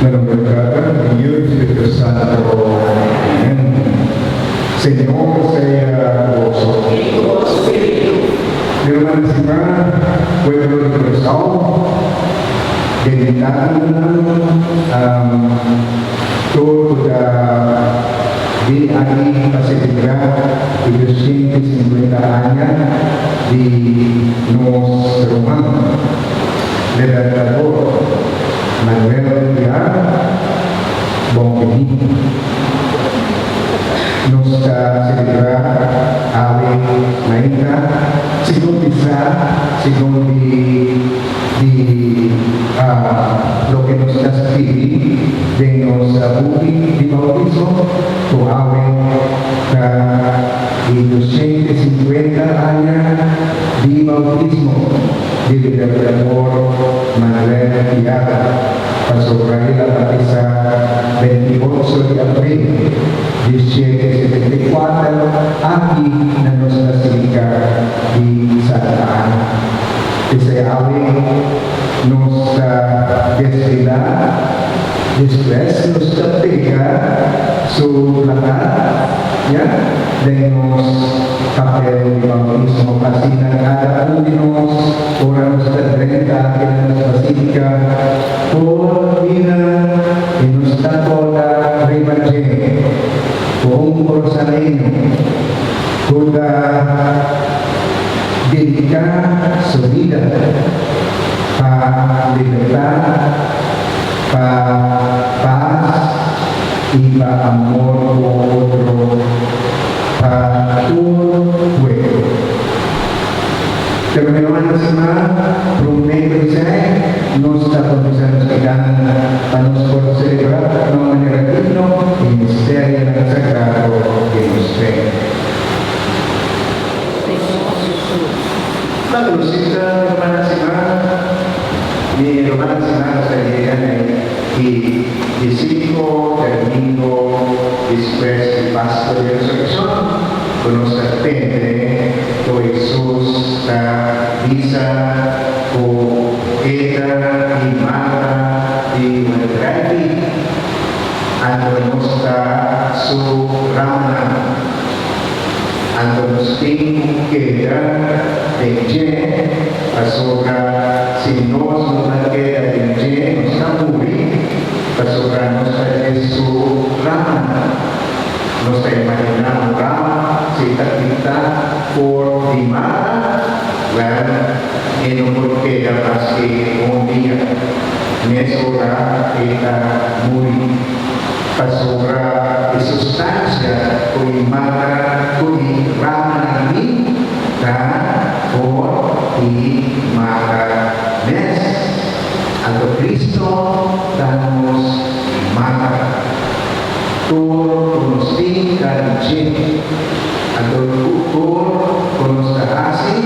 Na nomber di Tata, di Yu i Spiritu Santo. Amen. Señor sea ku boso. I ku bo spiritu. Mi rumannan stimá, pueblo di Kòrsou, benditanonan, tur ku ta bini aki pa selebrá e 250 aña di nos ruman Libertador Manuel Piar, bon bini. Nos ta selebrá awe mainta, segun di sa, segun di di loke nos ta skibi den nos buki di bautismo, ku awe ta di 250 aña di bautismo di Libertador Manuel Piar, pasobra el a batisá 28 di april 1774 aki na nos Basilica di Santa Ana. P'esei awe nos ta desfilá, despues nos ta pega su plakat ya den nos papel di bautismo pa asina kada un di nos ora nos ta drenta aki na nos basilica por mira i nos ta korda riba dje ku un korosaneño ku ta dediká su bida pa libertat, pa pas i pa amor ku otro pa tur pueblo. Pero mi rumannan stimá, promé ku esei, nos ta batisá nos kidanan pa nos por selebrá na un manera digno e misterionan sagrado di nos fe. Señor Jesus. La Lucita, mi rumannan stimá, mi rumannan stimá, nos ta yega na e di 5 domingo despues di Pascua di Resureccion, cu nos ta tende cu Jesus ta bisa cu e ta di mata di wendrijfi, anto nos ta su ramanan. Anto nos tin cu keda den dje, pasobra si nos no ta keda den dje, nos ta muri, pasobra nos ta dje su ramanan. Nos ta imaginá un rama si ta kita for di mata, wèl, e no por keda mas ke un dia, mes ora e ta muri. Pasobra e sustancia cu e mata cu e ramanan tin ta for di mata mes. Anto Cristo ta nos mata. Tur cu nos tin ta di dje. Anto tur cu nos ta haci,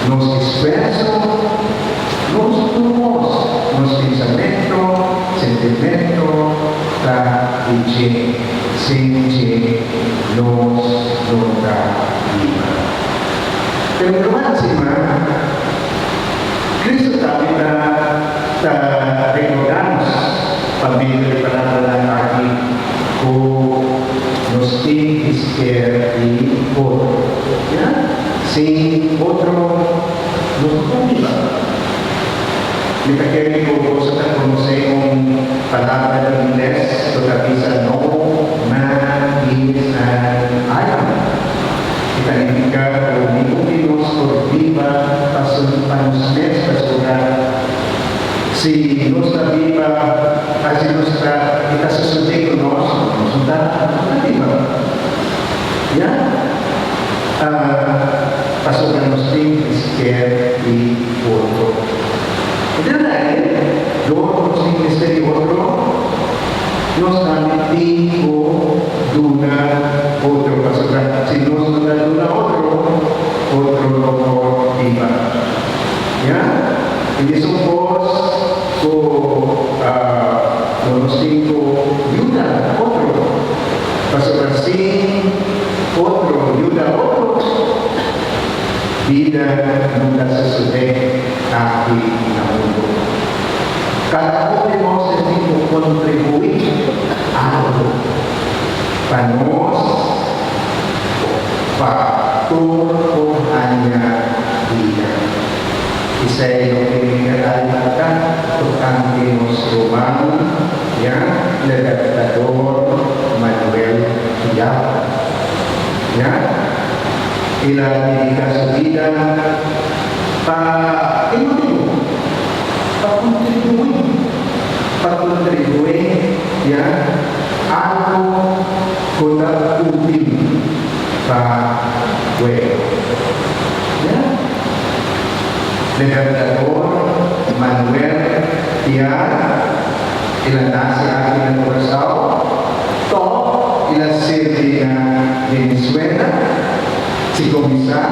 nos esfuerzo, nos tur cos, nos pensamento, Sentimento ta di dje, sin dje nos no ta biba. Pero ruman stima, Cristo tambe ta ta recorda nos pa medio di palabranan aki cu nos tin mester di otro. Ya, sin otro nos no por biba. Mi ta kere ku boso ta konosé un palabra di ingles ku ta bisa no man is an island. E ta nifiká ku ningun di nos por biba pa su pa nos mes pasobra si nos ta biba asi nos ta e ta sosodé ku nos, nos no ta nos no ta biba. Ya? Pasobra nos tin mester di otro. Entiende ahí? Dor ku nos tin mester di otro, nos tambe tin ku duna otro. Pasobra si nos no ta duna otro, otro no por biba. Ya? I mesun kos ku nos tin ku yuda otro. Pasobra sin otro yuda otro, bida no ta sosodé aki na mundu. Kada un di nos tin ku kontribuí algu pa nos pa tur por haña bida. Esei loke mi ke remarká tokante nos ruman ya Libertador Manuel Piar. Ya el a dediká su bida pa e motibu, pa kontribuí, pa kontribuí ya algu ku ta útil pa pueblo. Ya Libertador Manuel Piar el a nase aki na Curaçao, tòg el a sirbi na Venezuela. Si kuminsá,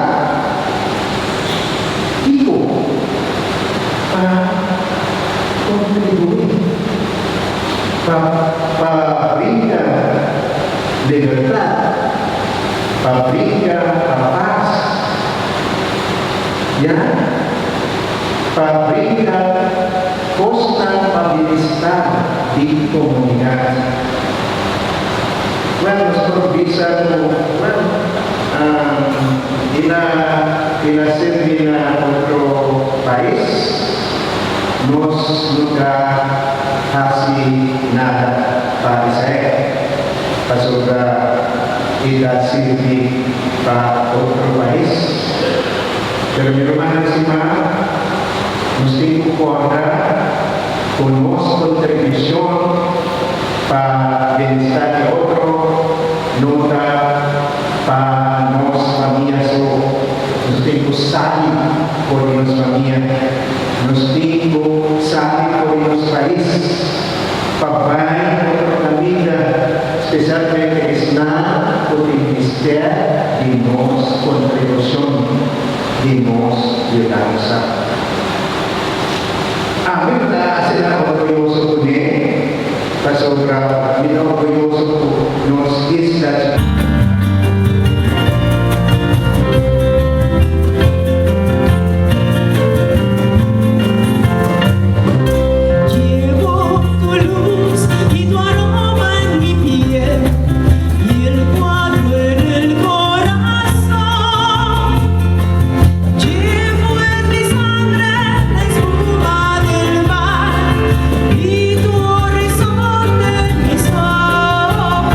kiko pa kontribuí pa pa brinda libertat, pa bringa pa pas, ya, pa bringa kosnan pa bienestar di komunidat. Well, nos por bisa ku, well, el a el a sirbi na otro pais, nos no ta hasi nada pa esei, pasobra e ta sirbi pa otro pais. Pero mi rumannan stimá, nos tin ku kòrda ku nos kontribushon pa bienestar di otro no ta pa nos famia so. Nos tin ku sali for di nos famia. Nos tin ku sali for di nos pais pa bai otro kaminda, spesialmente esnan ku tin mester di nos kontribushon, di nos yudansa. Ami no ta asina orguyoso kuné, pasobra mi ta orguyoso ku nos isla. Llevo tu luz y tu aroma en mi piel y el cuadro en el corazón. Llevo en mi sangre la espuma del mar y tu horizonte en mis ojos.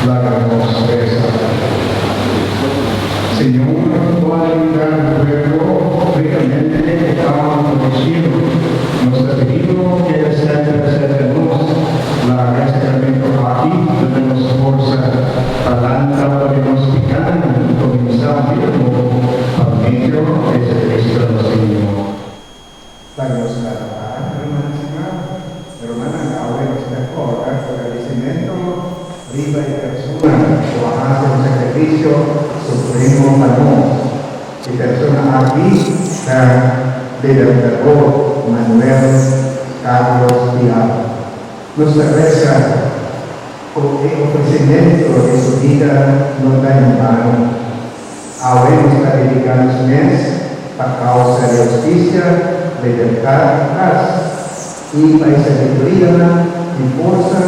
Laga nos resa. Señor, Bo a libra bo pueblo ricamente cu pan for di cielo. Nos ta pidi Bo keda semper cerca nos. Laga e sacramento aki duna nos forsa pa lanta for di nos picanan y cuminsa un bida nobo pa medio di Jesucristo nos Señor. Laga nos trata ruman stimá. Rumannan, awe nos ta kòrda ku agradesimentu riba e persona ku a hasi un sakrifisio supremo pa nos. E persona aki ta Libertador Manuel Carlos Piar. Nos ta resa ku e ofresimentu di su bida no ta en bano. Awe nos ta dediká nos mes pa kousa di hustisia, libertat i pas, i pa e sabidurianan i forsa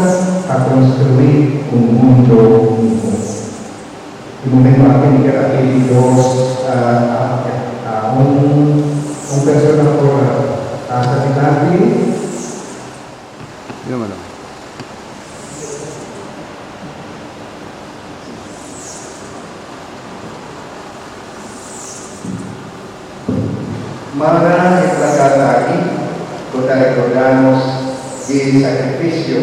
pa konstruí un mundu mihó. E momento aki mi ker a pidi dos a un un persona por pasa dilanti. Mara e plakata aki ku ta rekordá nos di e sakrifisio,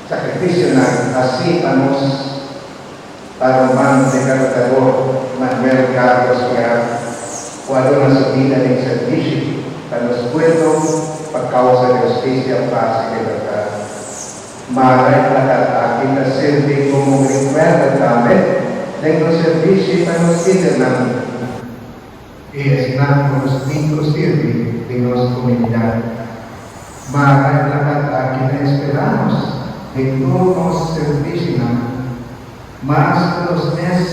sakrifisionan hasí pa nos pa ruman dekarotador Manuel Carlos Piar ku a duna su bida den sèrvishi pa nos pueblo pa kousa di hustisia, pas i libertat. Mara e plakat aki ta sirbi komo un rekuerdo tambe den nos sirbishi pa nos lidernan i esnan ku nos tin ku sirbi den nos komunidat. Mara e plakat aki ta inspirá nos den tur nos sirbishinan, mas ku nos mes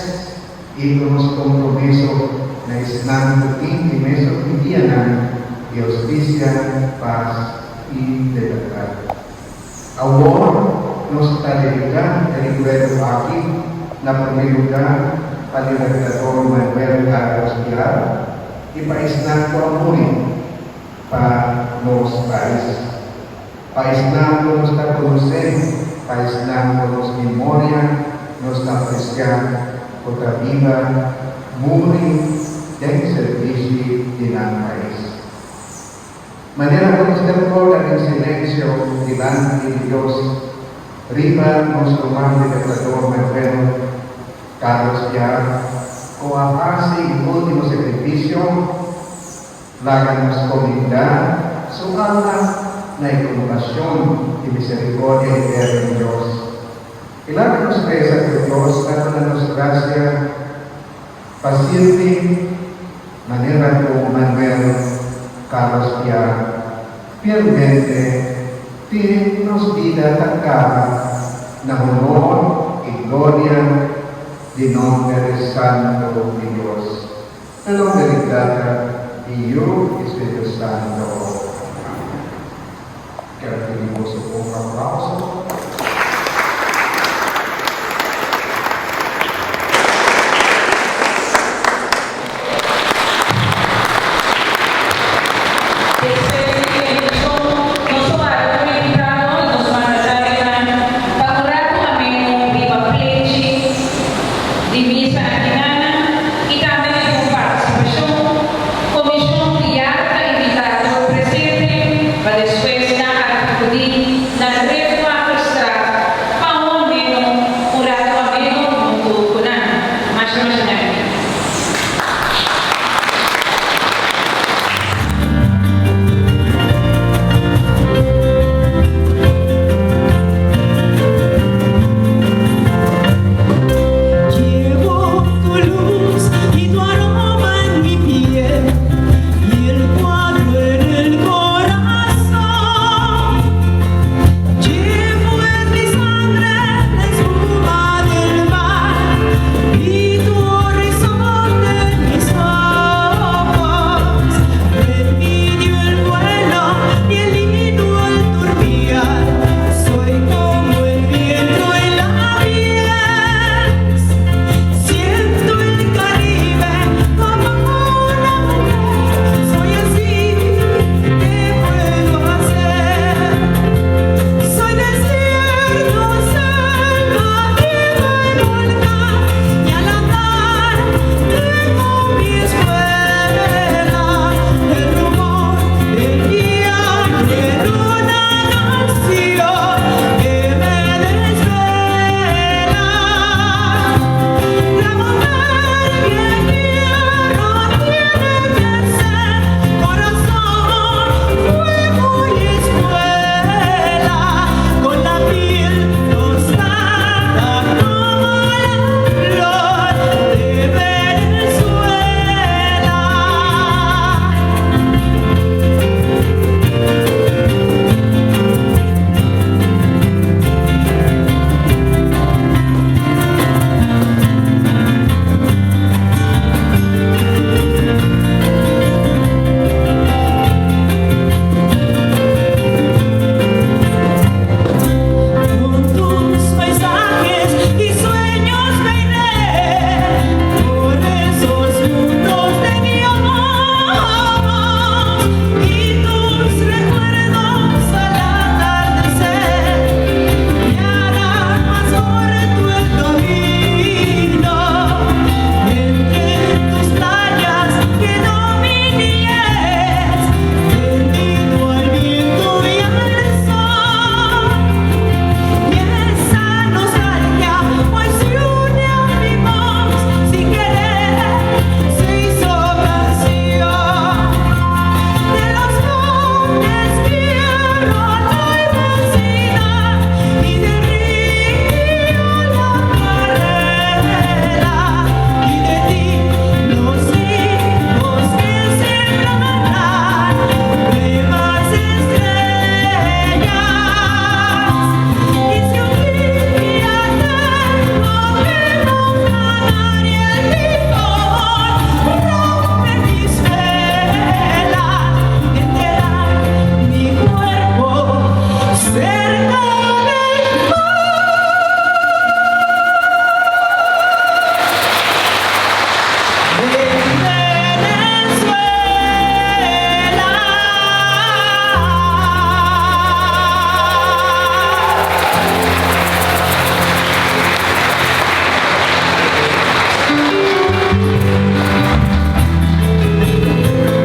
i ku nos kompromiso na esnan ku tin e mesun ideanan di hustisia, pas i libertat. Awor nos ta dediká e rikuerdo aki na promé lugá pa Libertador Manuel Carlos Piar i pa esnan ku a muri pa nos pais, pa esnan ku nos ta konosé, pa esnan ku nos memoria nos ta apresiá ku ta biba muri den servisio di nan pais. Manera ku nos ta kòrda den silensio dilanti di Dios riba nos ruman Libertador Manuel Carlos Piar ku a hasi e último sakrifisio, laga nos komendá su alma na e kompashon i miserikòrdia eterno di Dios. I laga nos resa ku Dios ta duna nos grasia pa sirbi manera ku Manuel Carlos Piar fielmente te nos bida ta kaba na honor i gloria di nomber santo di Dios. Na nomber di Tata, di Yu i Spiritu Santo. Amen. Ker pidi boso un aplauso.